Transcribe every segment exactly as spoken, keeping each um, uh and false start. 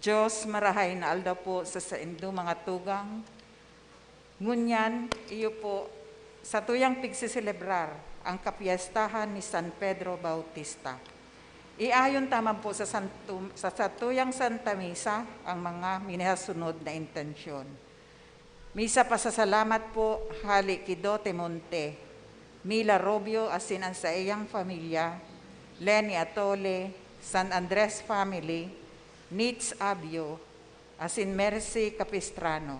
Diyos, marahay na aldaw po sa saindo mga tugang. Ngunyan, iyo po, satuyang pigseselebrar ang kapyestahan ni San Pedro Bautista. Iayon ta man po sa santu-, sa satuyang Santa Misa ang mga minasunod na intensyon. Misa pasasalamat po hale ki Dote Monte, Mila Rubio asin an saiyang pamilya, Leni Atole, San Andres family, Nits Abio, asin Mercy Capistrano.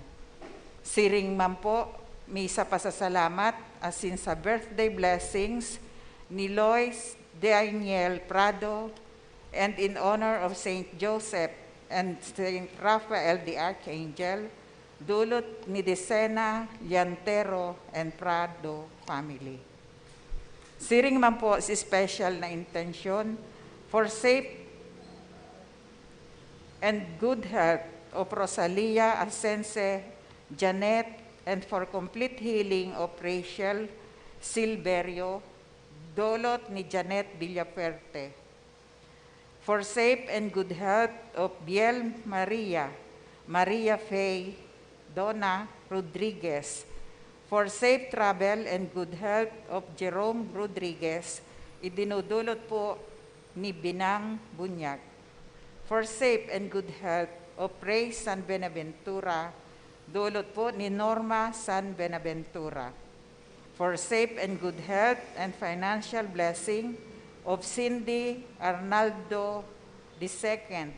Siring man po, misa pasasalamat asin sa birthday blessings ni Lois Daniel Prado, and in honor of Saint Joseph and Saint Raphael the Archangel, dulot ni Decena, Llantero, and Prado family. Siring man po si special na intensyon for safe and good health of Rosalia Asense, Janet, and for complete healing of Rachel Silverio, dulot ni Janet Villafuerte. For safe and good health of Biel Maria, Maria Faye, Donna Rodriguez. For safe travel and good health of Jerome Rodriguez, idinudulot po ni Binang Bunyag. For safe and good health of Ray San Benaventura, dulot po ni Norma San Benaventura. For safe and good health and financial blessing of Cindy Arnaldo the second,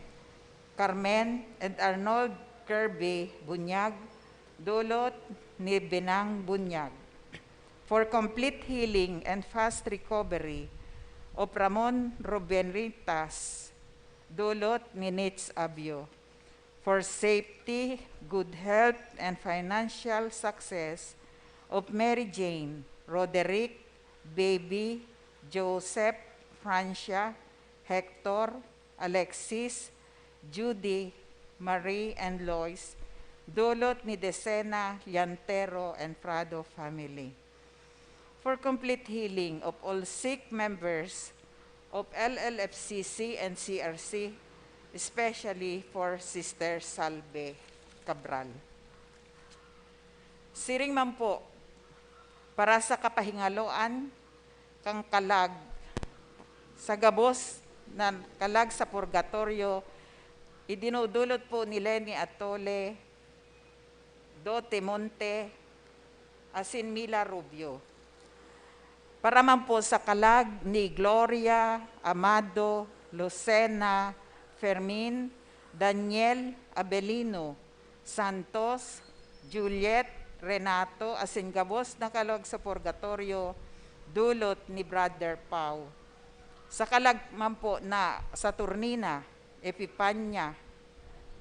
Carmen and Arnold Kirby Bunyag, dulot ni Benang Bunyag. For complete healing and fast recovery of Ramon Robenitas, dulot ni Nits Abyo. For safety, good health, and financial success of Mary Jane, Roderick, Baby, Joseph, Francia, Hector, Alexis, Judy, Marie, and Lois, dulot ni Decena, Llantero, and Prado family. For complete healing of all sick members of L L F C C and C R C, especially for Sister Salve Cabral. Siring man po, para sa kapahingaloan kan kalag, sa gabos na kalag sa purgatoryo, idinudulot po ni Leni Atole, Dote Monte, asin Mila Rubio. Para man po sa kalag ni Gloria, Amado, Lucena, Fermin, Daniel, Abelino, Santos, Juliet, Renato, asin gabos na kalag sa purgatoryo, dulot ni Brother Pau. Sa kalag man po na Saturnina, Epipania,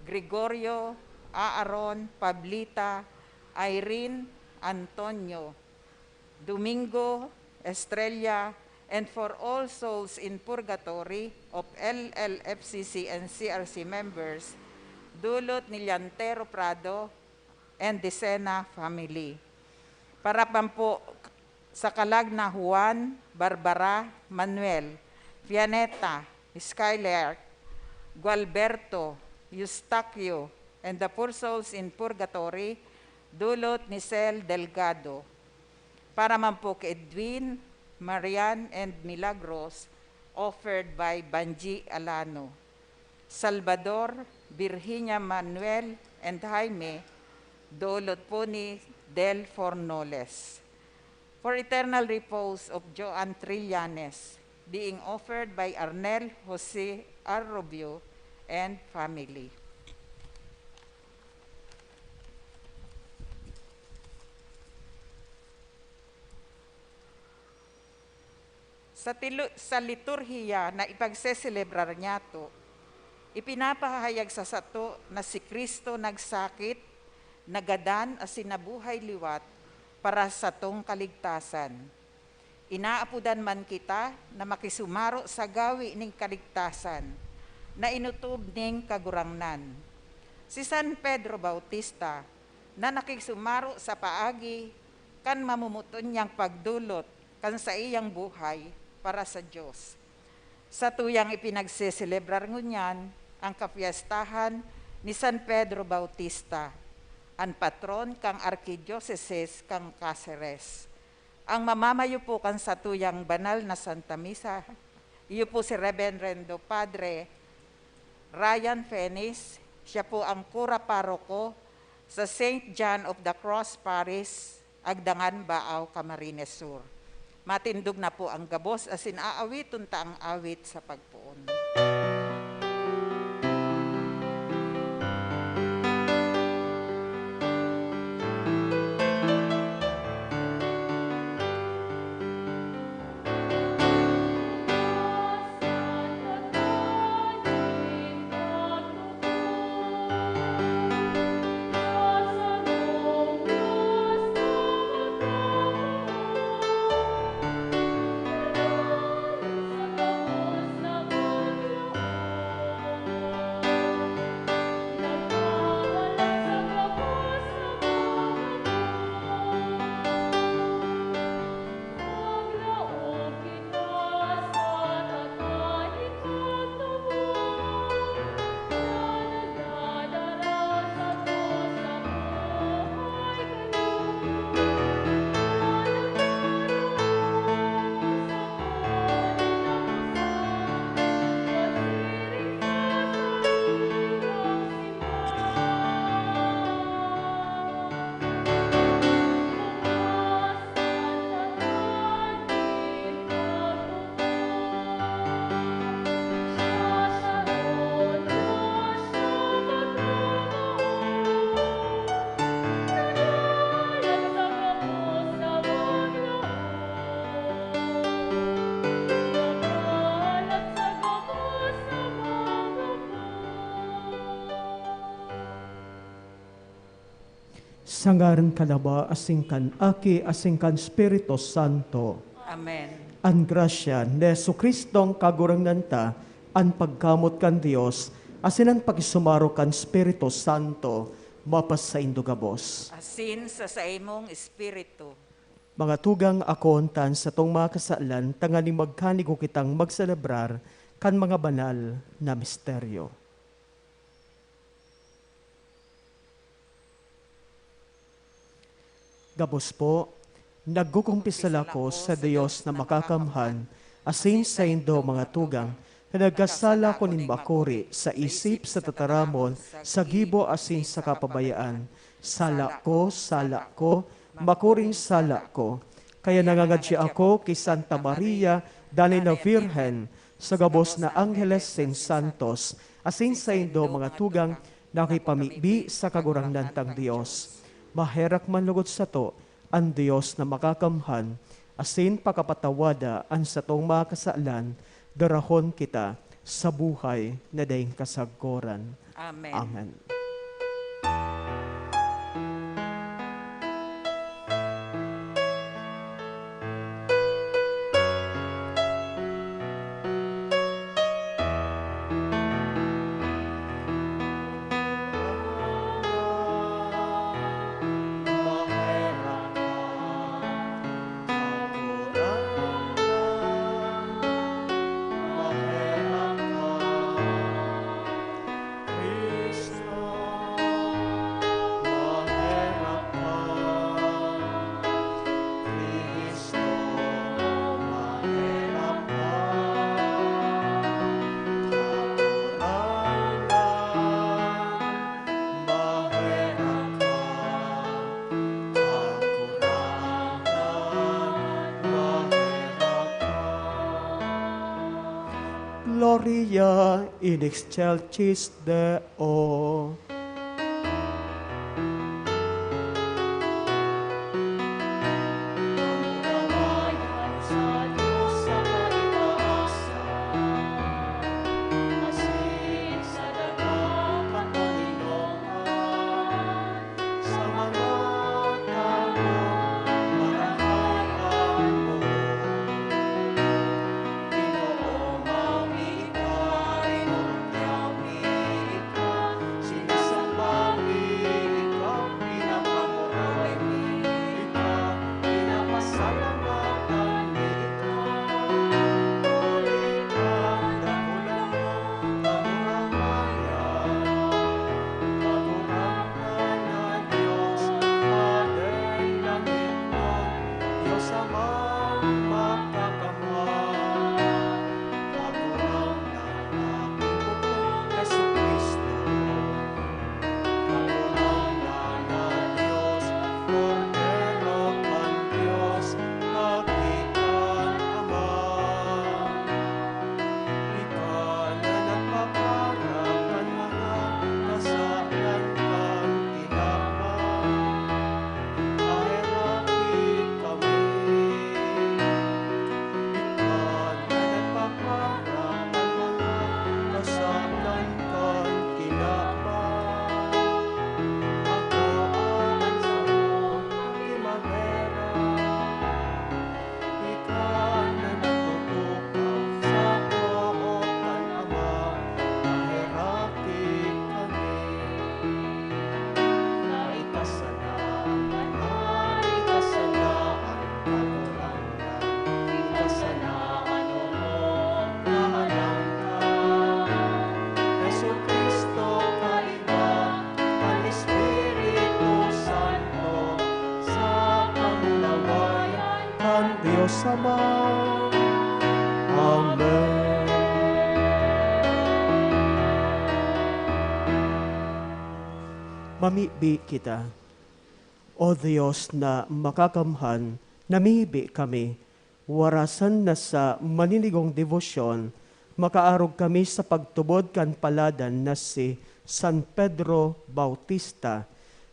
Gregorio, Aaron, Pablita, Irene, Antonio, Domingo, Estrella, and for all souls in purgatory of L L F C C and C R C members, dulot ni Llantero Prado and Decena family. Para man po sa kalag na Juan, Barbara, Manuel, Pianeta, Skyler, Gualberto, Eustaquio, and the poor souls in purgatory, dulot ni Sel Delgado. Para man po ki Edwin, Marian, and Milagros, offered by Banji Alano. Salvador, Virginia Manuel, and Jaime, dulot po ni Del Fornoles. For eternal repose of Joan Trillanes, being offered by Arnel Jose R. Rubio and family. Sa tilu-, sa liturhiya na ipagseselebrar niyato, ipinapahayag sa sato na si Cristo nagsakit, nagadan asin nabuhay liwat para satong kaligtasan. Inaapodan man kita na makisumaro sa gawi nin kaligtasan na inotob nin Kagurangnan. Si San Pedro Bautista, na nakisumaro sa paagi kan mamomoton niyang pagdolot kan saiyang buhay para sa Dios. Satuyang ipinagseselebrar ngunyan an kapyestahan ni San Pedro Bautista, an patron kan Arkidyosesis kan Caceres. Ang mamamayo po kan satuyang banal na Santa Misa, iyo po si Reverendo Padre Ryan Fenis, siya po ang kura paroko sa Saint John of the Cross Parish, Agdangan, Baao, Camarines Sur. Matindog na po ang gabos asin aawiton ta ang awit sa pagpoon. Sa ngaran kan Ama asin kan Aki asin kan Espiritu Santo. Amen. An grasya ni Jesu-Cristong Kagurangnan ta, an pagkamoot kan Dios, asin an pakisumaro kan Espiritu Santo, mapasaindo gabos. Asin sa saimong espiritu. Mga tugang, akoon ta an satong mga kasalan, tanganing magkanigo kitang magselebrar kan mga banal na misteryo. Gabos po, nagkukumpisal ako sa Dios na makakamhan, asin saindo, mga tugang, na nagkasala ako nin makuri sa isip, sa tataramon, sa gibo, asin sa kapabayaan. Sala ko, sala ko, makuring sala ko. Kaya nangangadya ako ki Santa Maria, danay na Birhen, sa gabos na angheles sin santos, asin saindo, mga tugang, na kipamibi sa Kagurangnan tang Dios. Maherak man logod sato an Dios na makakamhan, asin pakapatawada an satong mga kasalan, darahon kita sa buhay na daing kasagkoran. Amen. Amen. Gloria in excelsis Deo. Kan Dios Ama. Amen. Mamibi kita. O Dios na makakamhan, namibi kami, warasan na sa maninigong debosyon, makaarog kami sa pagtubod kan paladan na si San Pedro Bautista,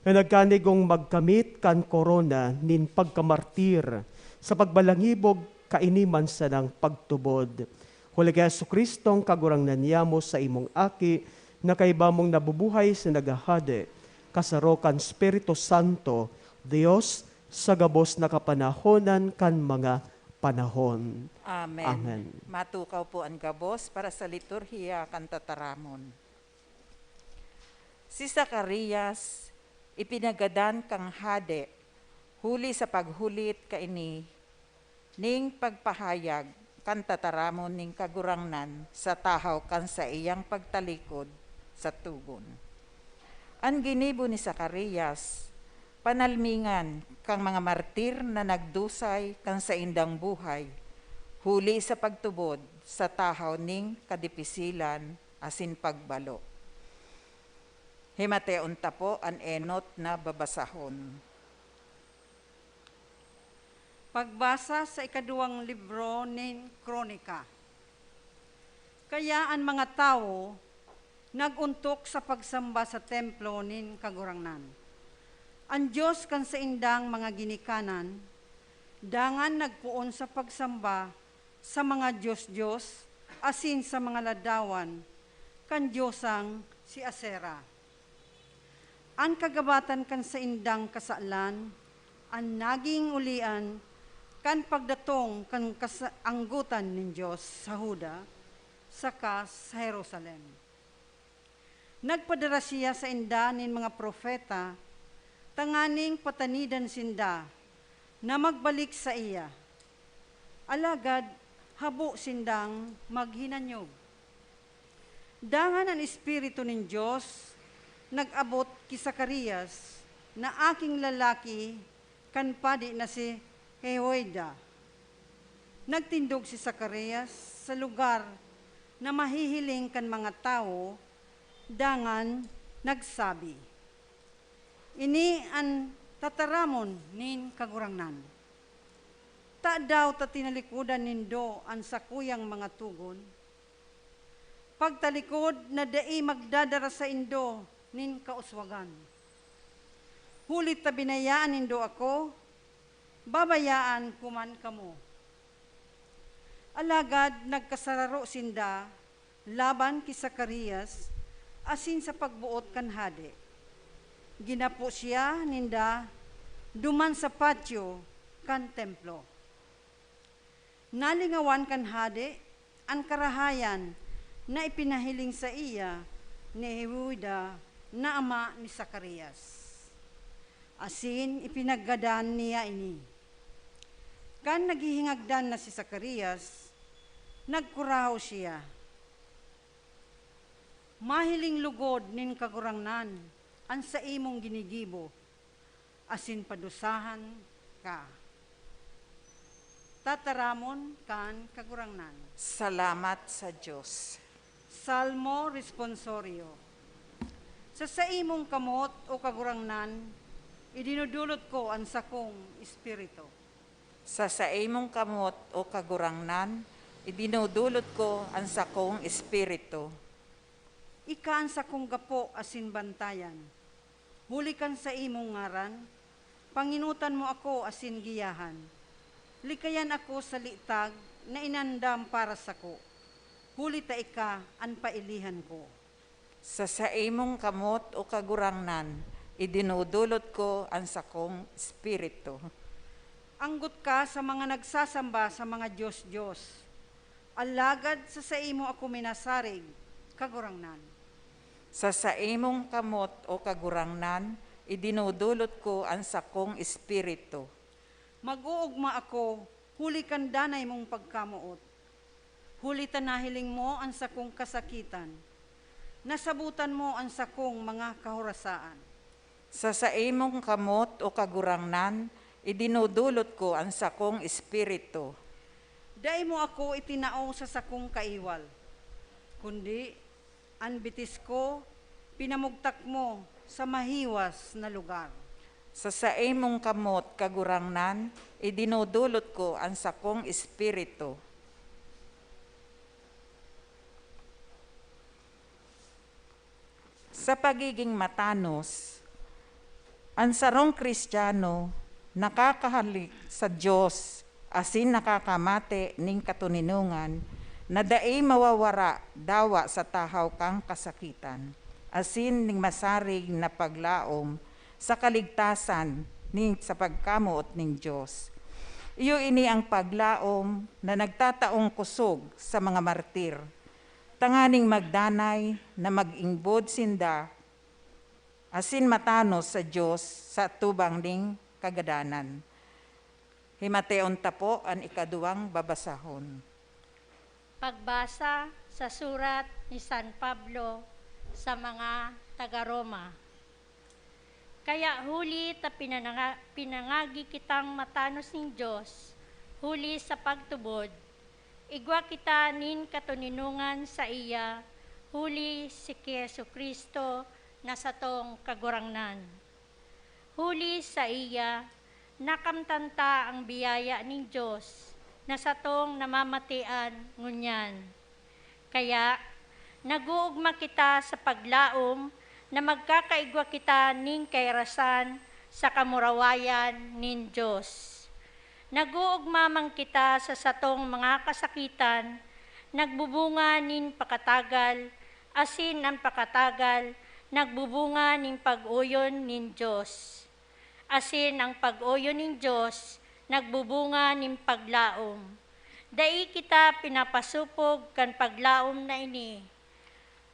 na nagkanigong magkamit kan korona nin pagkamartir sa pagbalangibog kaini man sanang pagtubod. Huli ki Jesu-Cristong Kagurangnan niyamo, sa imong Aki, na kaiba mong nabubuhay sa naghahade, kasaro kan Espiritu Santo, Dios, sa gabos na kapanahonan kan mga panahon. Amen. Amen. Matukaw po an gabos para sa liturhiya kan tataramon. Si Zacarias ipinagadan kan hade huli sa paghulit kaini ning pagpahayag kan tataramon nin Kagurangnan sa tahaw kan saiyang pagtalikod sa togon. An ginibo ni Zacarias, panalmingan kan mga martir na nagdusay kan saindang buhay huli sa pagtubod sa tahaw nin kadipisilan asin pagbalo. Himateon ta po an enot na babasahon. Pagbasa sa ikaduwang libro nin Kronika. Kaya an mga tawo nag-ontok sa pagsamba sa templo nin Kagurangnan, an Dios kan saindang mga ginikanan, dangan nagpoon sa pagsamba sa mga dios-dios asin sa mga ladawan kan diosang si Asera. An kagabatan kan saindang kasalan an naging ulian kan pagdatong kan kasanggotan nin Dios sa Juda saka sa Jerusalem. Nagpadara siya sainda nin mga propeta tanganing patanidan sinda na magbalik saiya. Alagad habo sindang maghinanyog. Dangan an Espiritu nin Dios nag-abot ki Zacarias na aking lalaki kan padi na si Jehoiada. Nagtindog si Zacarias sa lugar na mahihiling kan mga tawo, dangan nagsabi, "Ini an tataramon nin Kagurangnan. Tadaw ta tinalikodan nindo an sakuyang mga togon? pagtalikod na dai magdadara saindo nin kauswagan. Huli ta binayaan nindo ako, babayaan ko man kamo. Alagad nagkasararo sinda laban ki Zacarias asin sa pagboot kan hade. Ginapo siya ninda duman sa patyo kan Templo. Nalingawan kan hade an karahayan na ipinahiling saiya ni Jehoiada na ama ni Zacarias, asin ipinaggadan niya ini. Kan naghihingagdan na si Zacarias, nagkurahaw siya, "Mahiling lugod nin Kagurangnan an saimong ginigibo, asin padusahan ka." Tataramon kan Kagurangnan. Salamat sa Dios. Salmo Responsorio. Sa saimong kamot, O Kagurangnan, idinudulot ko an sakong espiritu. Sa saimong kamot, O Kagurangnan, idinudulot ko an sakong espiritu. Ika an sakong gapo asin bantayan. Huli kan saimong ngaran, pangenotan mo ako asin giyahan. Likayan ako sa litag na inandam para sako, huli ta ika an pailihan ko. Sa saimong kamot, O Kagurangnan, idinudulot ko an sakong espiritu. Anggot ka sa mga nagsasamba sa mga dios-dios, alagad sa saimo ako minasarig, Kagurangnan. Sa saimong kamot, O Kagurangnan, idinudulot ko an sakong espiritu. Mag-oogma ako huli kan danay mong pagkamoot, huli ta nahiling mo an sakong kasakitan, nasabotan mo an sakong mga kahorasaan. Sa saimong kamot, O Kagurangnan, idinudulot ko an sakong espiritu. Dai mo ako itinao sa sakong kaiwal, kundi an bitis ko pinamugtak mo sa mahiwas na lugar. Sa saimong kamot, Kagurangnan, idinudulot ko an sakong espiritu. Sa pagiging matanos, an sarong Kristiyano nakakahalik sa Dios asin nakakamate nin katoninongan na dai mawawara dawa sa tahaw kan kasakitan, asin nin masarig na paglaom sa kaligtasan nin sa pagkamoot nin Dios. Iyo ini an paglaom na nagtataong kosog sa mga martir, tanganing magdanay na mag-ingbod sinda asin matanos sa Dios sa atubang nin kagadanan. Himateon ta po an ikaduwang babasahon. Pagbasa sa surat ni San Pablo sa mga taga Roma. Kaya huli ta pinananga-, pinangagi kitang matanos nin Dios, huli sa pagtubod, igwa kita nin katoninongan saiya, huli si Jesu-Cristo na satong Kagurangnan. Huli saiya, nakamtan ta an biyaya nin Dios na satong namamatean ngunyan. Kaya, nag-oogma kita sa paglaom na magkakaigwa kita nin kairasan sa kamurawayan nin Dios. Nag-oogma man kita sa satong mga kasakitan, nagbubunga nin pakatagal, asin an pakatagal nagbubunga nin pag-oyon nin Dios. Asin an pag-oyon nin Dios nagbubunga nin paglaom. Dai kita pinapasopog kan paglaom na ini,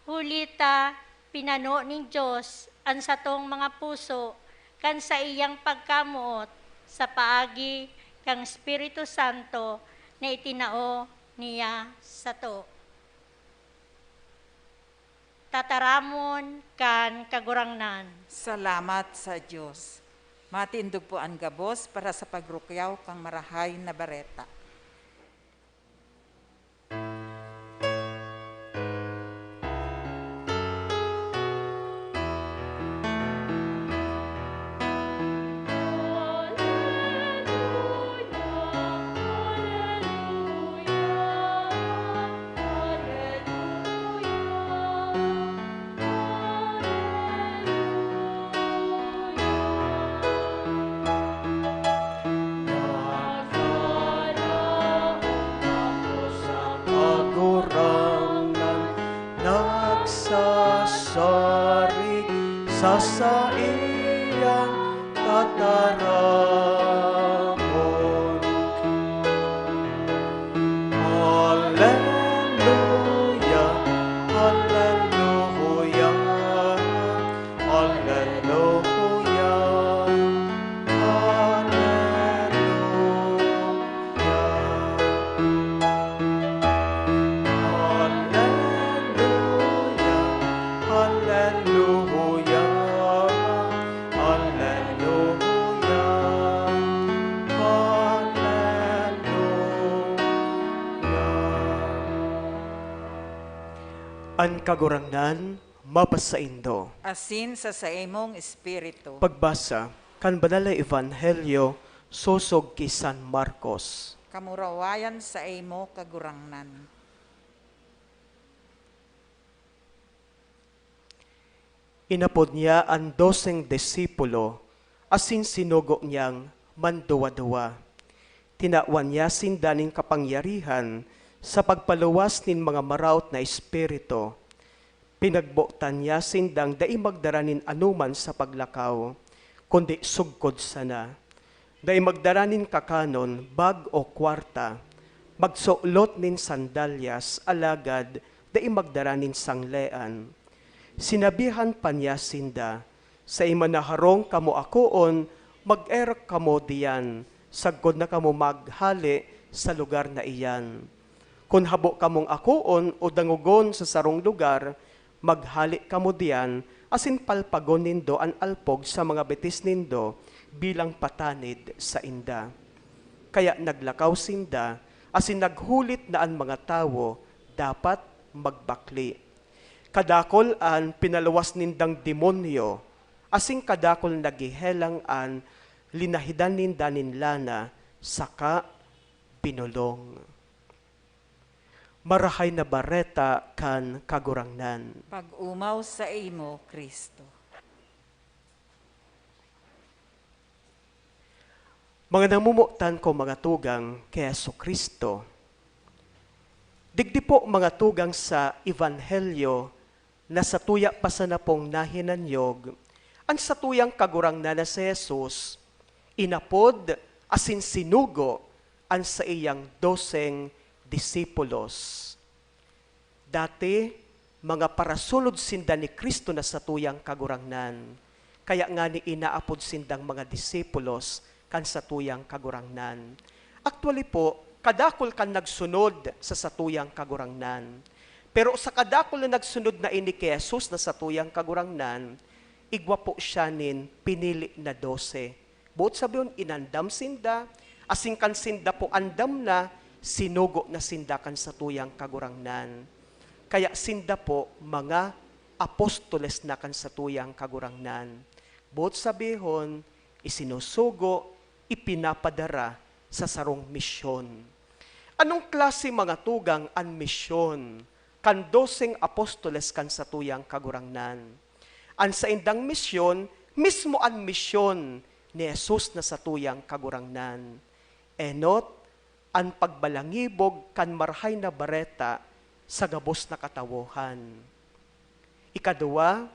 huli ta pinano nin Dios an satong mga puso kan saiyang pagkamoot sa paagi kan Espiritu Santo na itinao niya sato. Tataramon kan Kagurangnan. Salamat sa Dios. Matindog po an gabos para sa pagrukyaw kan Marahay na Bareta. Nagsasarig sa saiyang tataramon. Hallelujah, hallelujah, hallelujah, hallelujah. Hallelujah, hallelujah, hallelujah, hallelujah. An Kagurangnan mapasaindo. Asin sa saimong espiritu. Pagbasa kan Banal na Ebanghelyo sosog ki San Marcos. Kamurawayan saimo, Kagurangnan. Inapod niya an doseng disipulo asin sinugo niyang manduwa-duwa. Tinawan niya sinda nin kapangyarihan sa pagpaluwas nin mga maraot na espiritu. Pinagbotan niya sindang dai magdara nin anoman sa paglakaw, kundi sugkod sana. Dai magdara nin kakanon, bag o kwarta. Magsulot nin sandalyas, alagad dai magdara nin sanglean. Sinabihan pa niya sinda, "Sa iman na harong kamo akoon, mag-erok kamo diyan, sagkod na kamo maghale sa lugar na iyan. Kun habo kamong akoon o dangogon sa sarong lugar, maghale kamo diyan asin palpagon nindo an alpog sa mga bitis nindo bilang patanid sainda." Kaya naglakaw sinda asin naghulit na an mga tawo dapat magbakle. Kadakul an pinaluwas nindang demonyo, asin kadakul naghehelang an linahidan ninda nin lana saka binolong. Marahay na Bareta kan Kagurangnan. Pag-omaw saimo, Cristo. Mga namomotan ko, mga tugang ki Jesu-Cristo, digdi po, mga tugang, sa Ebanghelyo na satuya pa sana pong nahinanyog, an satuyang Kagurangnan na si Jesus inapod asin sinugo an saiyang doseng disipulos. Dati, mga parasunod sinda ni Cristo na satuyang Kagurangnan, kaya ngani inaapod sindang mga disipulos kan satuyang Kagurangnan. Actually po, kadakul kan nagsunod sa satuyang Kagurangnan. Pero sa kadakul na nagsunod na ini ki Jesus na satuyang Kagurangnan, igwa po siya nin pinili na dose. Boot sabihon, inandam sinda, asin kan sinda po andam na, sinugo na sinda kan satuyang Kagurangnan. Kaya sinda po mga apostoles na kan satuyang Kagurangnan. Boot sabihon, isinusugo, ipinapadara sa sarong misyon. Anong klase, mga tugang, an misyon kan doseng apostoles kan satuyang Kagurangnan? An saindang misyon, mismo an misyon ni Jesus na satuyang Kagurangnan. Enot, an pagbalangibog kan Marahay na Bareta sa gabos na katawohan. Ikaduwa,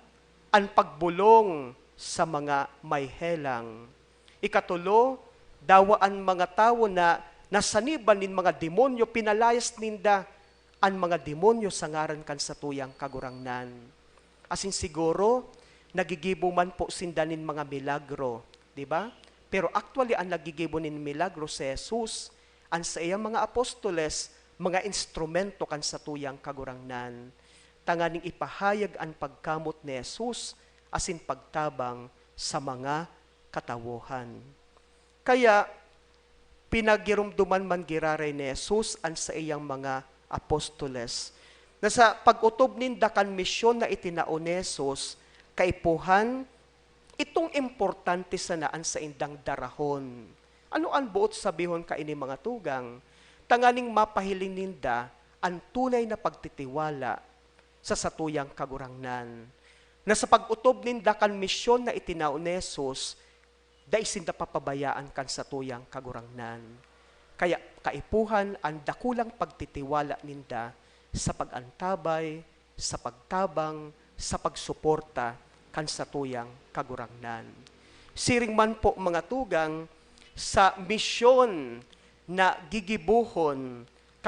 an pagbolong sa mga may helang. Ikatulo, dawa an mga tawo na nasaniban nin mga demonyo, pinalayas ninda an mga demonyo sa ngaran kan satuyang Kagurangnan. Asin siguro, nagigibo man po sinda nin mga milagro, di ba? Pero actually, an nagigibo nin milagro si Jesus, an saiyang mga apostoles, mga instrumento kan satuyang Kagurangnan, tanganing ipahayag an pagkamot ni Jesus asin pagtabang sa mga katawohan. Kaya, pinagiromdoman man giraray ni Jesus an saiyang mga apostoles, na sa pag-otob ninda kan misyon na itinao ni Jesus, kaipuhan, itong importante sana an saindang darahon. Ano an boot sabihon kaini, mga tugang? Tanganing mapahiling ninda an tunay na pagtitiwala sa satuyang Kagurangnan, na sa pag-otob ninda kan misyon na itinao ni Jesus, dai sinda papabayaan kan satuyang Kagurangnan. Kaya kaipuhan an dakulang pagtitiwala ninda sa pag-antabay sa pagtabang, sa pagsuporta kan satuyang Kagurangnan. Siring man po, mga tugang, sa misyon na gigibohon